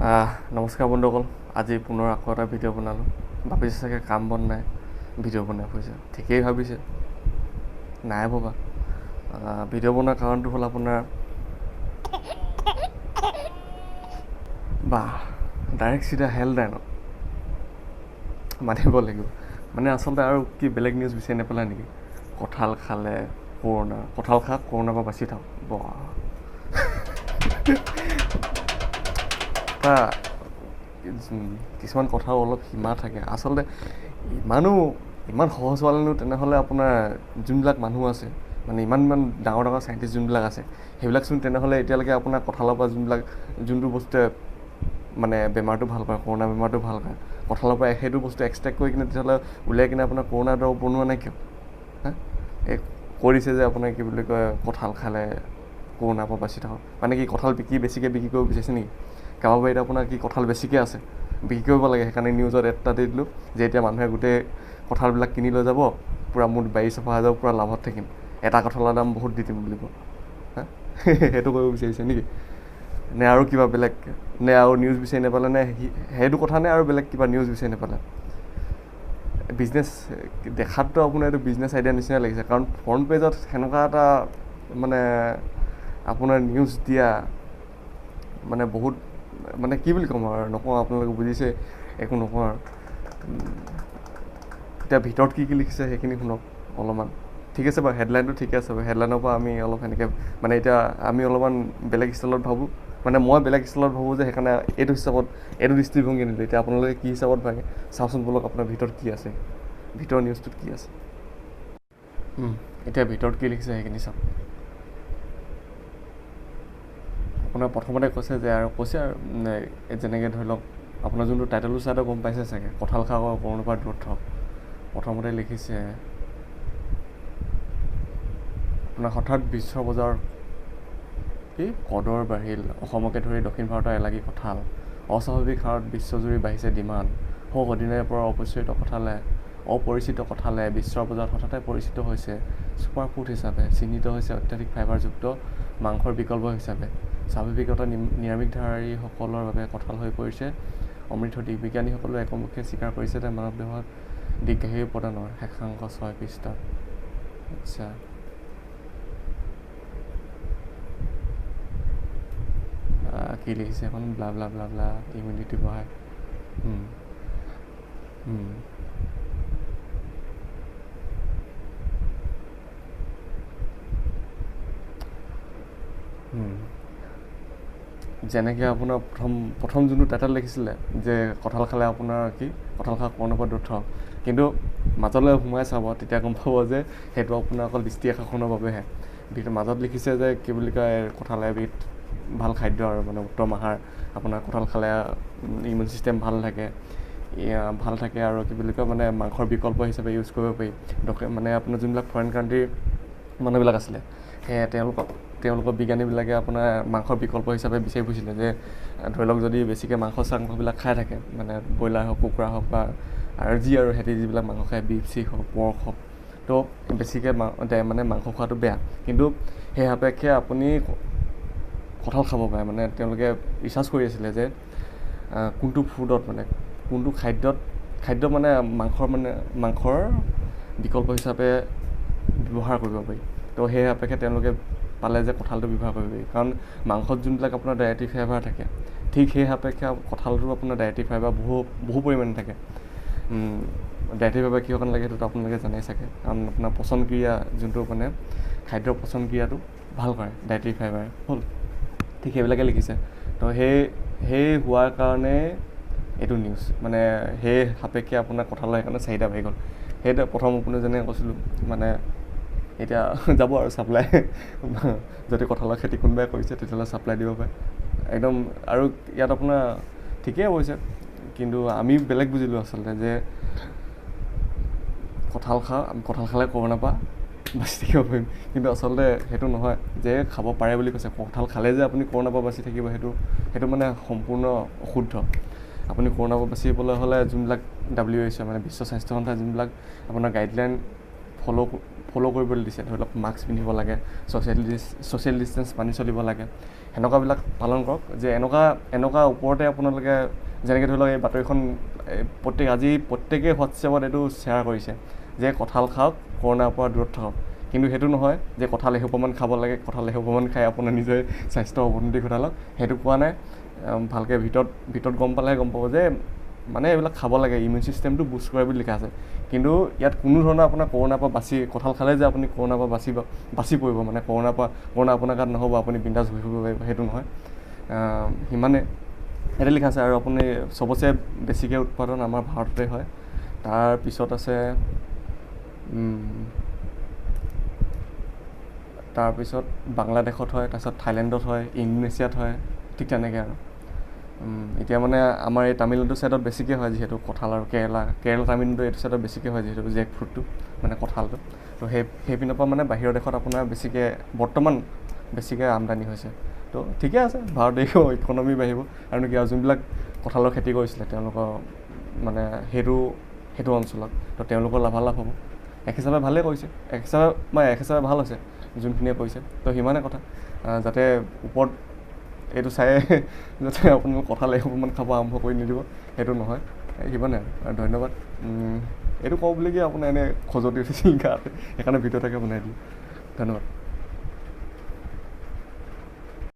নমস্কাৰ বন্ধুসকল, আজি পুনৰ আকৌ এটা ভিডিঅ' বনালোঁ। ভাবিছে চাগে কাম বন নাই, ভিডিঅ' বনাই ফুৰিছে। ঠিকেই ভাবিছে, নাই ভবা। ভিডিঅ' বনোৱাৰ কাৰণটো হ'ল আপোনাৰ বাহ ডাইৰেক্ট চিধা হেল্থলাইনত মানিব লাগিব। মানে আচলতে আৰু কি বেলেগ নিউজ বিচাৰি নাপালে নেকি? কঁঠাল খালে কৰোণা, কঁঠাল খা কৰোণাৰ পৰা বাচি থাক। বাহ, এটা কিছুমান কথাও অলপ সীমা থাকে। আচলতে ইমানো ইমান সহজ হোৱালেনো তেনেহ'লে আপোনাৰ যোনবিলাক মানুহ আছে, মানে ইমান ইমান ডাঙৰ ডাঙৰ চাইণ্টিষ্ট যোনবিলাক আছে, সেইবিলাকচোন তেনেহ'লে এতিয়ালৈকে আপোনাৰ কঁঠালৰ পৰা যোনবিলাক যোনটো বস্তুৱে মানে বেমাৰটো ভাল কৰে, কৰোণা বেমাৰটো ভাল কৰে, কঁঠালৰ পৰা সেইটো বস্তু এক্সট্ৰেক্ট কৰি কিনে তেতিয়াহ'লে উলিয়াই কিনে আপোনাৰ কৰোণা দৰৱ বনোৱা নাই কিয়? হা, এই কৰিছে যে আপোনাৰ কি বুলি কয়, কঁঠাল খালে কৰোণাৰ পৰা বাচি থাকক। মানে কি কঁঠাল বিকি বেছিকৈ বিক্ৰী কৰিব বিচাৰিছে নেকি? কাৰোবাৰ বাৰীত আপোনাৰ কি কঁঠাল বেছিকৈ আছে, বিক্ৰী কৰিব লাগে, সেইকাৰণে নিউজত এটা দি দিলোঁ যে এতিয়া মানুহে গোটেই কঁঠালবিলাক কিনি লৈ যাব, পূৰা মোৰ বাৰী চফা হৈ যাব, পূৰা লাভত থাকিম, এটা কঁঠালৰ দাম বহুত দি দিম বুলিব। হা, সেইটো কৰিব বিচাৰিছে নেকি? নে আৰু কিবা বেলেগ, নে আৰু নিউজ বিচাৰি নাপালে, নে সেইটো কথা, নে আৰু বেলেগ কিবা নিউজ বিচাৰি নাপালে? বিজনেছ দেখাততো আপোনাৰ এইটো বিজনেছ আইডিয়া নিচিনা লাগিছে, কাৰণ ফ্ৰণ্ট পেজত সেনেকুৱা এটা মানে আপোনাৰ নিউজ দিয়া মানে বহুত, মানে কি বুলি ক'ম আৰু, নকওঁ, আপোনালোকে বুজিছে, একো নকওঁ আৰু। এতিয়া ভিতৰত কি কি লিখিছে সেইখিনি শুনক অলপমান। ঠিক আছে বাৰু, হেডলাইনটো ঠিকে আছে বাৰু। হেডলাইনৰ পৰা আমি অলপ সেনেকৈ মানে এতিয়া আমি অলপমান বেলেগ ষ্টাইলত ভাবোঁ, মানে মই বেলেগ ষ্টাইলত ভাবোঁ যে সেইকাৰণে এইটো হিচাপত এইটো দৃষ্টিভংগী নিদিলোঁ। এতিয়া আপোনালোকে কি হিচাপত ভাবে চাওকচোন ব'লক, আপোনাৰ ভিতৰত কি আছে, ভিতৰৰ নিউজটোত কি আছে। এতিয়া ভিতৰত কি লিখিছে সেইখিনি চাওক। আপোনাৰ প্ৰথমতে কৈছে যে আৰু কৈছে আৰু যেনেকৈ ধৰি লওক আপোনাৰ যোনটো টাইটেলটো চাইতো গম পাইছে চাগে, কঁঠাল খা কৰোণাৰ পৰা দূৰত থাকক। প্ৰথমতে লিখিছে আপোনাৰ হঠাৎ বিশ্ব বজাৰৰ কি কদৰ বাঢ়িল, অসমকে ধৰি দক্ষিণ ভাৰতৰ এলাগী কঁঠাল, অস্বাভাৱিক হাৰত বিশ্বজুৰি বাঢ়িছে ডিমাণ্ড। সৌ অদিনাৰে পৰা অপৰিচিত কঁঠালে বিশ্বৰ বজাৰত হঠাতে পৰিচিত হৈছে ছুপাৰ ফুড হিচাপে, চিহ্নিত হৈছে অত্যাধিক ফাইবাৰযুক্ত মাংসৰ বিকল্প হিচাপে। স্বাভাৱিকতা নিৰামিষধাৰীসকলৰ বাবে কঁঠাল হৈ পৰিছে অমৃত দিশ। বিজ্ঞানীসকলে একমুখে স্বীকাৰ কৰিছে যে মানৱ দেহত দীৰ্ঘায়ু প্ৰদানৰ শেষাংশ 6 পৃষ্ঠাত। আচ্ছা, কি লিখিছে এখন, blah blah blah blah, immunity বঢ়ায়। যেনেকৈ আপোনাৰ প্ৰথম যোনটো টাইটেল লিখিছিলে যে কঁঠাল খালে আপোনাৰ কি, কঁঠাল খা কৰোণাৰ পৰা দূৰত থাকক, কিন্তু মাজলৈ সোমাই চাব তেতিয়া গম পাব যে সেইটো আপোনাৰ অকল দৃষ্টি আকৰ্ষণৰ বাবেহে। মাজত লিখিছে যে কি বুলি কয়, কঁঠাল এবিধ ভাল খাদ্য আৰু মানে উত্তম আহাৰ, আপোনাৰ কঁঠাল খালে ইমিউন ছিষ্টেম ভাল থাকে, ভাল থাকে আৰু কি বুলি কয় মানে মাংসৰ বিকল্প হিচাপে ইউজ কৰিব পাৰি। মানে আপোনাৰ যোনবিলাক ফৰেইন কাণ্ট্ৰিৰ মানুহবিলাক আছিলে, সেয়ে তেওঁলোকৰ বিজ্ঞানীবিলাকে আপোনাৰ মাংসৰ বিকল্প হিচাপে বিচাৰি ফুৰিছিলে যে ধৰি লওক যদি বেছিকৈ মাংস চাংসবিলাক খাই থাকে, মানে ব্ৰইলাৰ হওক, কুকুৰা হওক বা আৰু যি আৰু সিহঁতি যিবিলাক মাংস খায়, বিফ চিফ হওক, পৰ্ক হওক, তো বেছিকৈ মানে মাংস খোৱাটো বেয়া, কিন্তু সেই সাপেক্ষে আপুনি কঁঠাল খাব পাৰে। মানে তেওঁলোকে ৰিচাৰ্চ কৰি আছিলে যে কোনটো ফুডত মানে কোনটো খাদ্যত খাদ্য মানে মাংসৰ মানে মাংসৰ বিকল্প হিচাপে ব্যৱহাৰ কৰিব পাৰি। তো সেই সাপেক্ষে তেওঁলোকে পালে যে কঁঠালটো ব্যৱহাৰ কৰিব পাৰি, কাৰণ মাংসত যোনবিলাক আপোনাৰ ডায়েটী ফাইবাৰ থাকে, ঠিক সেই সাপেক্ষে কঁঠালটো আপোনাৰ ডায়েটী ফাইবাৰ বহু বহু পৰিমাণে থাকে। ডায়েটী ফাইবাৰ কিহৰ কাৰণে লাগে সেইটোতো আপোনালোকে জানেই চাগে, কাৰণ আপোনাৰ পচন ক্ৰিয়া যোনটো মানে খাদ্যৰ পচন ক্ৰিয়াটো ভাল কৰে ডায়েটী ফাইবাৰে হ'ল, ঠিক সেইবিলাকে লিখিছে। তো সেই হোৱাৰ কাৰণে এইটো নিউজ মানে সেই সাপেক্ষে আপোনাৰ কঁঠালৰ সেইকাৰণে চাহিদা বাঢ়ি গ'ল। সেইটো প্ৰথম আপুনি যেনেকৈ কৈছিলোঁ মানে এতিয়া যাব আৰু ছাপ্লাই, যদি কঁঠালৰ খেতি কোনোবাই কৰিছে তেতিয়াহ'লে ছাপ্লাই দিব পাৰে একদম। আৰু ইয়াত আপোনাৰ ঠিকেই কৈছে, কিন্তু আমি বেলেগ বুজিলোঁ আচলতে যে কঁঠাল খা, কঁঠাল খালে কৰোণাৰ পৰা বাচি থাকিব পাৰিম, কিন্তু আচলতে সেইটো নহয় যে খাব পাৰে বুলি কৈছে। কঁঠাল খালে যে আপুনি কৰোণাৰ পৰা বাচি থাকিব সেইটো মানে সম্পূৰ্ণ অশুদ্ধ। আপুনি কৰোণাৰ পৰা বাচিবলৈ হ'লে যোনবিলাক WHO মানে বিশ্ব স্বাস্থ্য সন্থাৰ যোনবিলাক আপোনাৰ গাইডলাইন ফ'ল' ফ'ল' কৰিবলৈ দিছে, ধৰি লওক মাস্ক পিন্ধিব লাগে, ছ'চিয়েল ডিষ্টেঞ্চ মানি চলিব লাগে, সেনেকুৱাবিলাক পালন কৰক। যে এনেকুৱা এনেকুৱা ওপৰতে আপোনালোকে যেনেকৈ ধৰি লওক এই বাতৰিখন আজি প্ৰত্যেকেই হোৱাটছএপত এইটো শ্বেয়াৰ কৰিছে যে কঁঠাল খাওক, কৰোণাৰ পৰা দূৰত থাকক। কিন্তু সেইটো নহয় যে কঁঠাল এসোপামান খাব লাগে, কঁঠাল এসোপামান খাই আপোনাৰ নিজে স্বাস্থ্যৰ অৱনতি ঘটালক, সেইটো কোৱা নাই। ভালকৈ ভিতৰত গম পালেহে গম পাব যে মানে এইবিলাক খাব লাগে, ইমিউন চিষ্টেমটো বুষ্ট কৰে বুলি লিখা আছে। কিন্তু ইয়াত কোনো ধৰণৰ আপোনাৰ কৰোণাৰ পৰা বাচি, কঁঠাল খালে যে আপুনি কৰোণাৰ পৰা বাচি পৰিব, মানে কৰোণা আপোনাৰ গাত নহ'ব, আপুনি বিন্দাছ ঘূৰি ফুৰিব পাৰিব, সেইটো নহয়। সিমানে ইয়াতে লিখা আছে। আৰু আপুনি চবতছে বেছিকৈ উৎপাদন আমাৰ ভাৰততে হয়। তাৰপিছত আছে, তাৰপিছত বাংলাদেশত হয়, তাৰপিছত থাইলেণ্ডত হয়, ইণ্ডোনেছিয়াত হয়, ঠিক তেনেকৈ আৰু। এতিয়া মানে আমাৰ এই তামিলনাডু ছাইডত বেছিকৈ হয়, যিহেতু কঁঠাল আৰু কেৰেলা তামিলনাডু এইটো ছাইডত বেছিকৈ হয়, যিহেতু জেক ফ্ৰুটটো মানে কঁঠালটো। তো সেইপিনৰ পৰা মানে বাহিৰৰ দেশত আপোনাৰ বেছিকৈ বৰ্তমান বেছিকৈ আমদানি হৈছে। তো ঠিকে আছে, ভাৰতীয় ইকনমি বাঢ়িব। আৰু কি আৰু যোনবিলাক কঁঠালৰ খেতি কৰিছিলে তেওঁলোকৰ মানে সেইটো অঞ্চলত তো তেওঁলোকৰ লাভালাভ হ'ব। এক হিচাপে ভালেই কৰিছে, এক হিচাপে ভাল হৈছে যোনখিনিয়ে কৰিছে। তো সিমানে কথা, যাতে ওপৰত এইটো চাই যাতে আপোনালোক কঁঠাল এসোপামান খাব আৰম্ভ কৰি নিদিব, সেইটো নহয়, সিমানে আৰু। ধন্যবাদ। এইটো কওঁ বুলি কি আপোনাৰ এনেই খজুৱতি উঠিছিল গাত, সেইকাৰণে ভিডিঅ' এটাকে বনাই দিলোঁ। ধন্যবাদ।